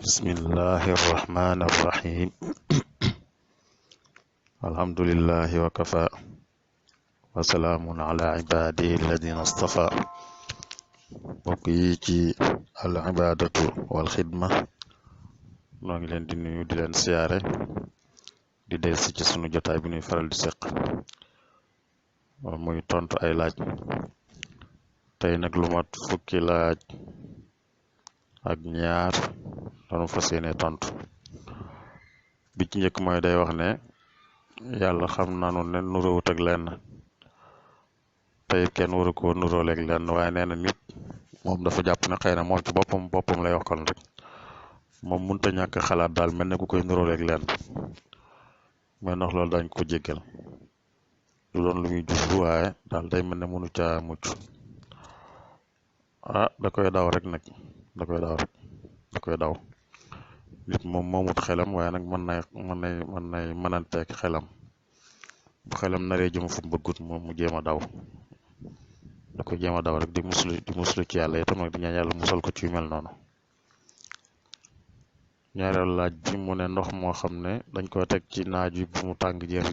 بسم الله الرحمن الرحيم الحمد لله وكفى وسلام على عباده الذين اصطفى وقيتي العبادة والخدمة noo ngi leen di nuyu di leen siyaare di delsi ci sunu jotaay bi ñuy faral di seq muy tontu ay laaj tey nag lu mat fukki laaj ak ñaar lanu fas yéene tontu bi ci njëkk mooy day wax ne yàlla xam nanu ne nuróowut ak lenn tey kenn waru ko nuróoleeg lenn waaye nee na nit moom dafa jàpp ne xëy na moom ci boppam lay wax kon rek moom mënut a ñàkk xalaat daal mel ne ku koy nuróoleeg lenn mais ndax loolu dañ ko jéggal du doon lu muy jublu waaye daal day mel ne mënu caa mucc da koy daw rek nag da koy daw nit moom moomut xelam waaye nag mën nay mënanteeg xelam bu xelam naree jëm fu mu bëggut moom mu jéem a daw da koy jéem a daw rek di muslu ci yàlla itam nag di ñaan yàlla musal ko ci yu mel noonu. ñaareelu laaj bi mu ne ndox moo xam ne dañ ko teg ci naaj wi bu mu tàng jër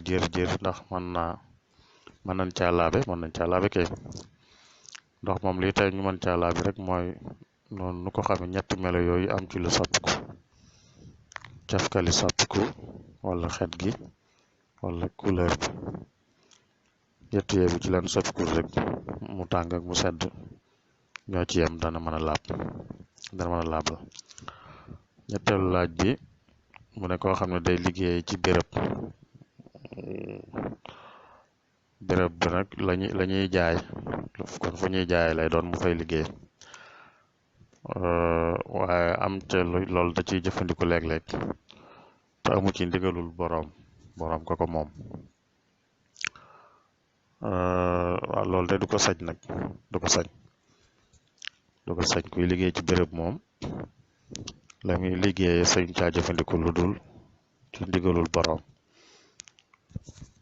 ndax mën nañ caa laabe kay ndox moom lii tey ñu mën caa laabe rek mooy noonu nu ko xamee ñetti melo yooyu am ci lu soppiku cafkali soppiku wala xet gi wala couleur bi yettu yee bi ci leen soppiku rek mu tàng ak mu sedd ñoo ci yem dana mën a laab la ñetteelu laaj bi mu ne koo xam ne day liggéey ci béréb bi nag la ñuy jaay kon fu ñuy jaay lay doon mu fay liggéey waaye am te loolu da ciy jëfandiku léeg-léeg te amu ci ndigalul boroom ko moom waaw loolu de du ko sañ nag du ko sañ kuy liggéey ci béréb moom la muy liggéeyee sañ caa jëfandiku lu dul ci ndigalul boroom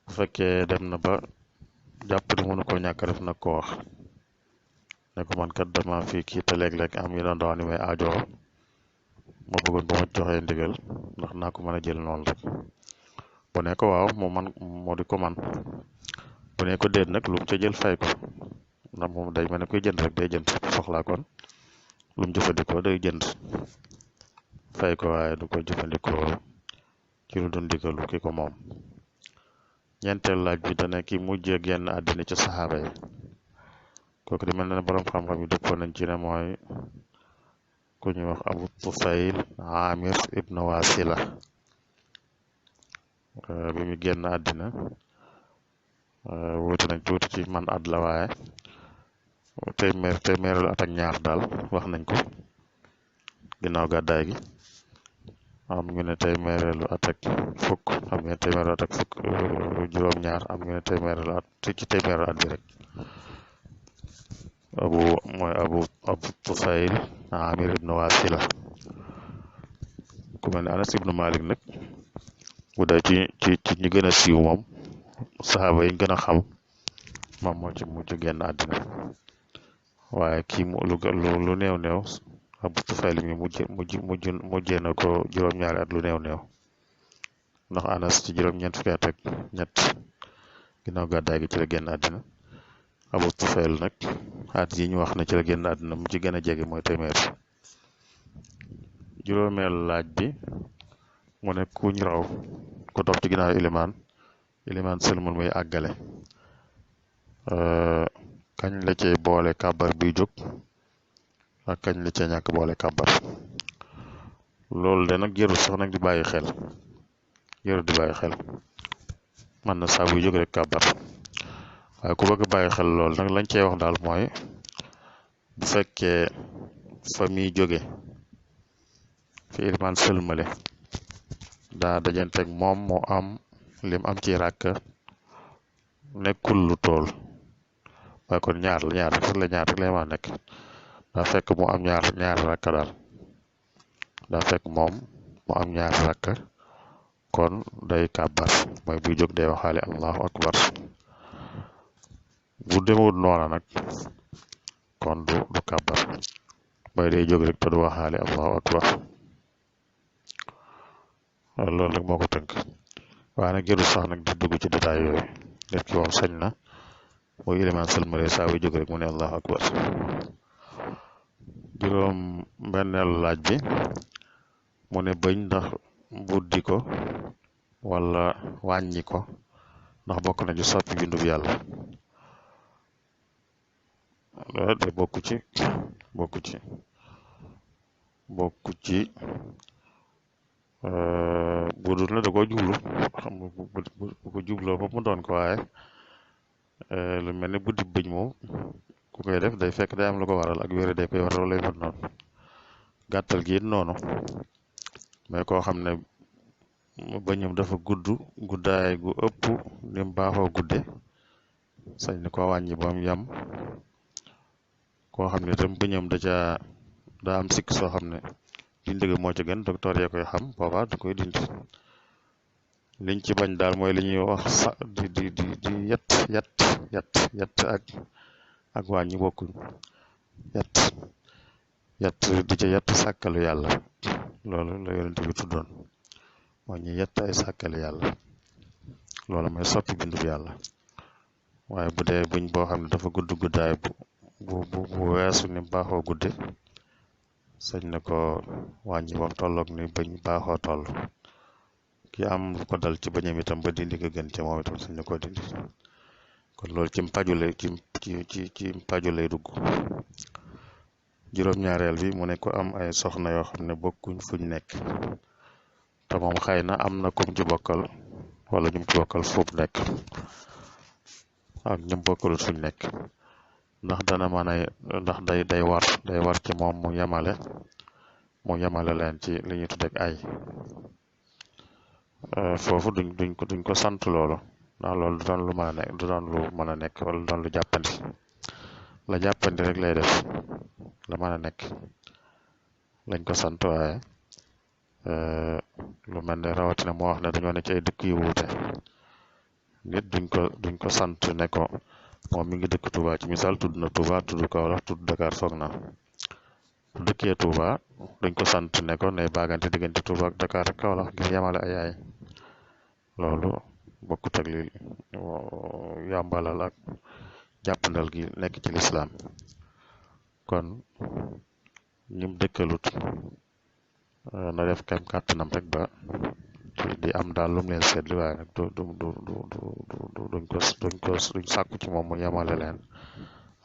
bu fekkee dem na ba jàpp ni mënu ko ñàkk def nag ko wax ne ko man kat dama fii kii te léeg-léeg am yu doon ni may aajoo ma bëggoon ba ma joxee ndigal ndax naa ko mën a jël noonu rek bu ne ko waaw moo di ko man bu ne ko déet nag lu mu ca jël fay ko ndax moom day mel ne koy jënd rek day jënd soxlaa kon lu mu jëfandikoo day jënd fay ko waaye du ko jëfandikoo ci lu doon ndigalu ki ko moom. ñeenteel laaj bi dana ki mujjee génn àddina ci saxaaba yi kooku di mel ne borom xam-xam yi dëppoo nañ ci ne mooy ku ñuy wax Abu Tufayl Amir ibn Wasila bi mu génn àddina wuute nañ tuuti ci man at la waaye téeméeral at ak ñaar daal wax nañ ko ginnaaw gàddaay gi am ñu ne téeméeralu at ak fukk am ñu ne téeméeralu at ak fukk juróom-ñaar am ñu ne téeméeralu at ci téeméeralu at bi rek abu Tufayl Amir ibn Wasila ku mel ne Anas ibn Malik nag bu dee ci ñu gën a siiw moom saxaaba yi gën a xam moom moo ci mujj génn àddina waaye kii lu néew Abu Tufayl mi mujjee na ko juróom-ñaari at lu néew ndax Anas ci juróom-ñeent fukki at ak ñett ginnaaw gàddaay gi ci la génn àddina Abu Tufayl nag at yi ñu wax na ci la génn àddina mu ci gën a jege mooy téeméer juróomeel laaj bi mu ne kuñ raw ko topp ci ginnaaw ilimaan sëlmul muy àggale kañ la cay boole kàbbar bi jóg ak kañ la cay ñàkk boole kàbbar loolu de nag jërul sax nag di bàyyi xel man na saa buy jóg rek kàbbar waaye ku bëgg bàyyi xel loolu nag lañ cey wax daal mooy bu fekkee fa muy jóge fi ilimaan sëlmale daa dajanteeg moom moo am lim am ci ràkk nekkul lu tool waaye kon ñaar rek lay ma nekk daa fekk mu am ñaar rakka daal daa fekk moom mu am ñaar rakka kon day kàbbar mooy buy jóg day waxaale allahu akbar bu demewul noona nag kon du kàbbar mooy day jóg rek te du waxaale allahu akbar loolu nag moo ko tënk waaye nag jëru sax nag di dugg ci détail yooyu nit ki moom sañ na mooy ilimaan sëlmale saa wu jóg rek mu ne allahu akbar. juróom benneelu laaj bi mu ne bëñ ndax buddi ko wala wàññi ko ndax bokk na ci soppi bindub yàlla. loolu de bokku ci bu dul na da koo jublu xam nga bu ko jubloo ba mu doon ko waaye lu mel ni buddi bëñ moom ku koy def day fekk day am lu ko waral ak wéere day koy waral lay mën noonu gàttal gi it noonu mais koo xam ne bëñam dafa gudd guddaay gu ëpp ni mu baaxoo gudde sañ ni ko wàññi ba mu yam koo xam ne itam bëñam daa am sikk soo xam ne dindi ga moo ci gën docteur yee koy xam boobaa da koy dindi liñ ci bañ daal mooy li ñuy wax di yett ak wàññi bokkuñ yett di ca yett sàkkalu yàlla loolu la yonent bi tuddoon mooy ñu yett ay sàkkalu yàlla loolu mooy soppi bindub yàlla waaye bu dee buñ boo xam ne dafa gudd guddaay bu weesu ni baaxoo gudde sañ na ko wàññi bam tolloog ni bañ baaxoo toll ki am lu ko dal ci bañam itam ba dindi ko gën ci moom itam sañ na ko dindi kon loolu ci mpaju lay dugg. juróom-ñaareel bi mu ne ko am ay soxna yoo xam ne bokkuñ fuñ nekk te moom xëy na am na kum ci bokkal wala ñum ci bokkal fuub nekk ak ñum bokkalut fuñ nekk ndax dana mën a ndax day war ci moom mu yemale leen ci li ñuy tuddee ay foofu duñ ko sant loolu ndax loolu du doon lu mën a nekk wala du doon lu jàppandi la jàppandi rek lay def la mën a nekk lañ ko sant waaye lu mel ne rawatina moo wax ne dañoo ne ci ay dëkk yu wuute nit duñ ko sant ne ko moom mi ngi dëkk Touba ci misaal tudd na Touba tudd Kaolack tudd Dakar foog na bu dëkkee Touba duñ ko sant ne ko ne baagante diggante Touba ak Dakar ak Kaolack ngir yemale ay loolu bokkut ak li yàmbalal ak jàppandal gi nekk ci lislaam kon ñim dëkkalut na def kem kàttanam rek ba di am daal lum leen seetli waaye nag duñ sàkku ci moom mu yemale leen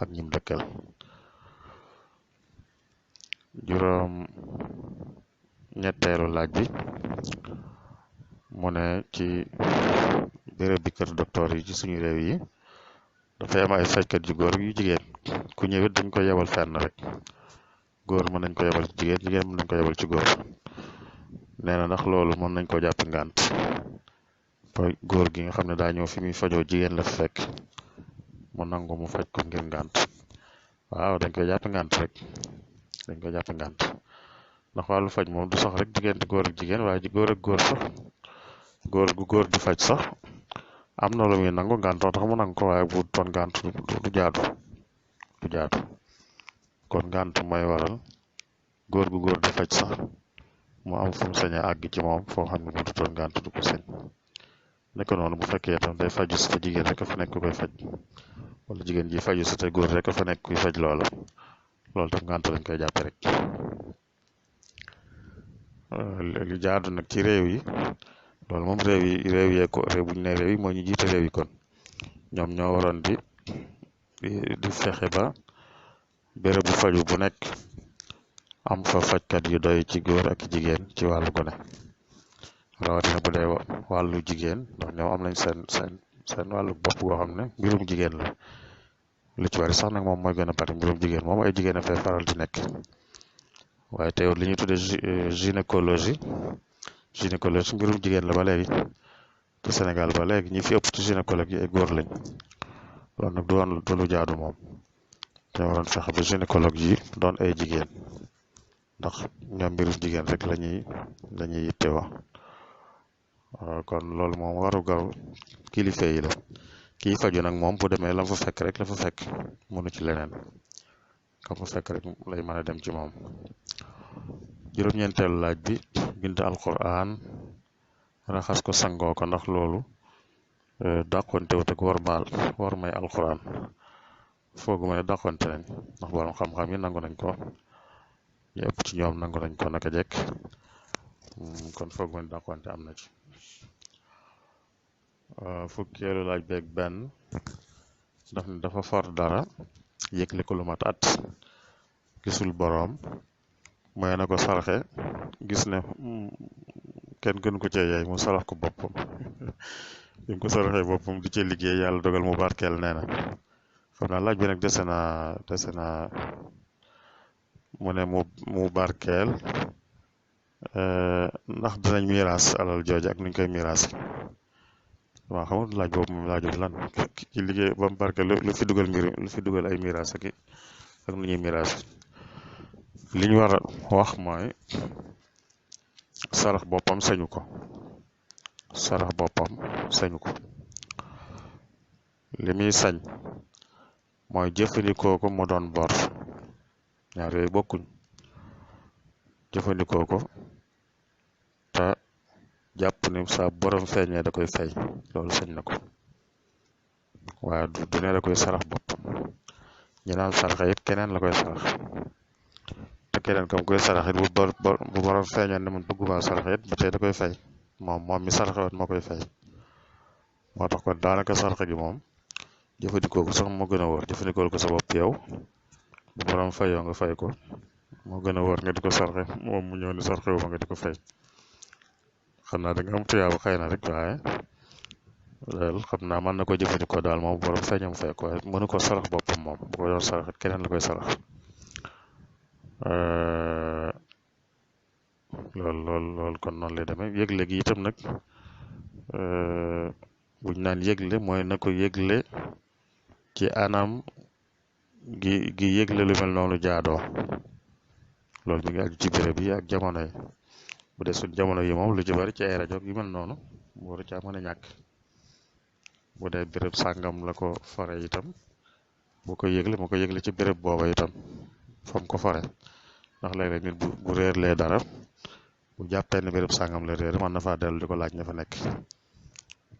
ak ñim dëkkal. juróom ñetteelu laaj bi mu ne ci béréb bi kër docteur yi ci suñu réew yi dafay am ay fajkat yu góor yu jigéen ku ñëwit dañ ko yebal fenn rek góor mën nañ ko yebal ci jigéen jigéen mën nañ ko yebal ci góor nee na ndax loolu mën nañ ko jàpp ngànt ba góor gi nga xam ne daa ñëw fi muy fajoo jigéen la fekk mu nangu mu faj ko ngir ngànt waaw dañ koy jàpp ngànt rek ndax wàllu faj moom du sax rek diggante góor ak jigéen waaye ji góor ak góor sax góor gu góor di faj sax am na lu muy nangu ngàntoo tax mu nangu ko waaye bu doon ngànt du jaadu kon ngànt mooy waral góor gu góor di faj sax mu am fu mu sañ a àgg ci moom foo xam ne bu dutoon ngànt du ko sañ nekk noonu bu fekkee itam day faju si te jigéen rek a fa nekk koy faj wala jigéen ji faju si te góor rek a fa nekk kuy faj loolu tam ngànt lañ koy jàppe rek li jaadu nag ci réew yi loolu moom réew bu ñu ne réew yi moo ñu jiite réew yi kon ñoom ñoo waroon di fexe ba béréb bu faju bu nekk am fa fajkat yu doy ci góor ak jigéen ci wàllu gone rawatina bu dee wàllu jigéen ndax ñoom am nañ seen wàllu bopp goo xam ne mbirum jigéen la lu ci bari sax nag moom mooy gën a bari mbirum jigéen moom ay jigéen a fay faral di nekk waaye teew li ñuy tuddee gynécologie mbirum jigéen la ba léegi te Sénégal ba léegi ñi fi ëpp ci gynécologue yi ay góor lañ loolu nag du lu jaadu moom te waroon fexe ba gynécologue yi doon ay jigéen ndax ñoom mbirum jigéen rek lañuy yittewoo kon loolu moom waru gaw kilifa yi la kii faju nag moom bu demee la fa fekk rek la fa fekk mënu ci leneen ka fa fekk rek lay mën a dem ci moom. juróom-ñeenteelu laaj bi bind alquran raxas ko sangoo ko ndax loolu dàqontewut ak war may alxuraan fooguma ne dàqonte nañ ndax borom xam-xam yi nangu nañ ko ñu ëpp ci ñoom nangu nañ ko naka jekk kon fooguma ne dàqonte am na ci fukkeelu laaj beeg benn daf ne dafa for dara yëgle ko lu mat at gisul boroom mooy na ko sarxe gis ne kenn gën ko cee yaay mu sarax ko boppam bi mu ko saraxee boppam di ci liggéey yàlla dogal mu barkeel nee na xam naa laaj bi nag dese naa mu ne mu barkeel ndax dinañ miiras alal jooju ak nuñ koy miiras waaw xamul laaj boobu moom laajul lan ci liggéey ba mu barkeel lu fi dugal ay miiras ak nu ñuy miiras li ñu war a wax mooy sarax boppam sañu ko li muy sañ mooy jëfandikoo ko mu doon bor ñaar yooyu bokkuñ jëfandikoo ko te jàpp ni saa borom feeñee da koy fay loolu sañ na ko waaye du ne da koy sarax boppam ñi naan saraxe it keneen la koy sarax te keneen kam koy sarax it bu borom feeñoon ne man bëgguma saraxe it ba tey da koy fay moom mi saraxe woon moo koy fay moo tax kon daanaka saraxe gi moom jëfandikoo ko sax moo gën a wóor jëfandikoo ko sa bopp yow bu borom fayoo nga fay ko moo gën a wóor nga di ko saraxe moom mu ñëw ni saraxe wu ma nga di ko fay xam naa da nga am tuyaaba xëy na rek waaye loolu xam naa mën na ko jëfandikoo daal moom borom feeñam fay ko waaye mënu ko sarax boppam moom bu ko doon sarax it keneen la koy sarax loolu kon noonu lay demee yëgle gi itam nag buñ naan yëgle mooy na ko yëgle ci anam gi yëgle lu mel noonu jaadoo loolu mi ngi aju ci béréb yi ak jamono yi bu dee suñ jamono yi moom lu ci bari ci ay rajo yu mel noonu waru caa mën a ñàkk bu dee béréb sàngam la ko fare itam bu ko yëgle ci béréb booba itam fam ko fare ndax léeg-léeg nit bu réer lee dara bu jàppee ne béréb sàngam la réer mën na faa dellu di ko laaj ña fa nekk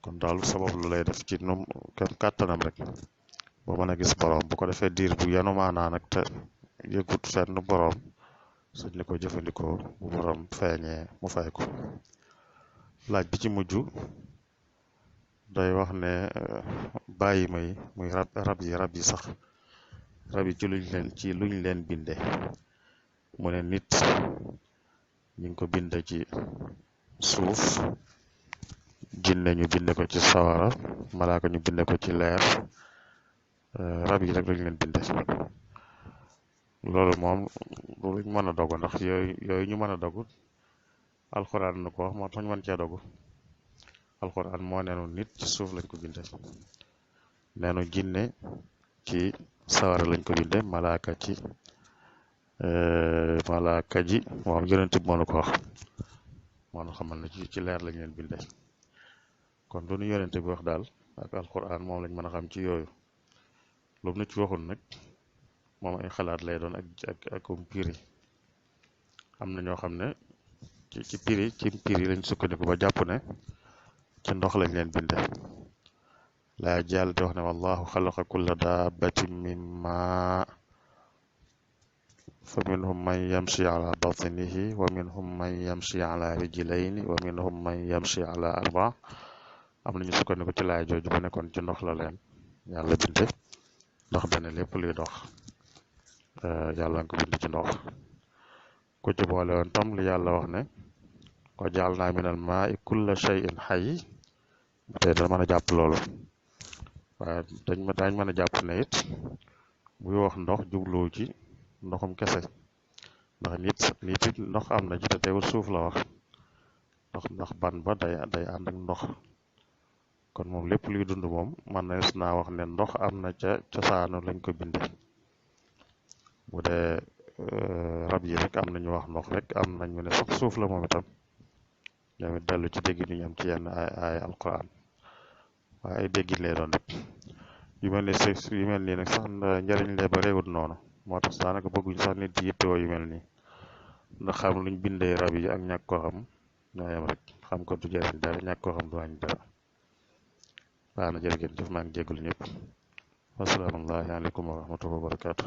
kon daal sabab lu lay def ci num kem kàttanam rek boo mën a gis boroom bu ko defee diir bu yanu maanaa nag te yëgut fenn boroom suñ ni ko jëfandikoo bu boroom feeñee mu fay ko laaj bi ci mujj day wax ne bàyyi may muy rab yi sax rab yi ci luñ leen binde mu ne nit ñu ngi ko binde ci suuf jinne ñu binde ko ci sawara malaaka ñu binde ko ci leer rab yi rek lañ leen binde loolu moom du luñ mën a dogu ndax yooyu ñu mën a dogu alxuraan na ko wax moo tax ñu mën cee dogu alxuraan moo neenu nit ci suuf lañ ko binde neenu jinne ci sawara lañ ko binde malaaka ji moom yonent bi moo nu ko wax moo nu xamal ne ci leer lañ leen binde kon lu nu yonent bi wax daal ak alxuraan moom lañ mën a xam ci yooyu lu mu ci waxul nag moom ay xalaat lay doon ak piri am na ñoo xam ne ci piri lañ sukkandiku ba jàpp ne ci ndox lañ leen binde laa jàll di wax ne wallahu xalaqa kulla dabbatin min maa fa minhum man yamshi ala batnihi wa minhum man yamshi ala rijlayni wa minhum man yamshi ala arba am nañu sukkandiku ci laay jooju bu nekkoon ci ndox la leen yàlla binde ndox dana lépp luy dox yàlla nga ko bind ci ndox ku ci boole woon tam li yàlla wax ne wa ja'alna minal maa'i kulla shay'in hayy tey dana mën a jàpp loolu waaye dañ mën a jàpp ne it buy wax ndox jubluwu ci ndoxum kese ndax nit it ndox am na ci te teewul suuf la wax ndax ban ba day ànd ak ndox kon moom lépp luy dund moom man na naa wax ne ndox am na ca cosaanu lañ ko binde bu dee rab yi rek am nañu wax ndox rek am nañu ne sax suuf la moom itam ñoom it dellu ci dégg ñu am ci yenn ay alquran waaye ay déggin lay doon rek yu mel nii nag sax njëriñ lee ba réewut noonu moo tax daanaka bëgguñ sax nit yi yittewoo yu mel nii ndax xam luñ bindee rab yi ak ñàkk koo xam ñoo yem rek xam ko du jëriñ dara ñàkk koo xam du wàññi dara baax na jërë ngeen jëf maa ngi jégalu ñëpp wasalaamullahi aleykum wa rahmatullahi wa barakaatu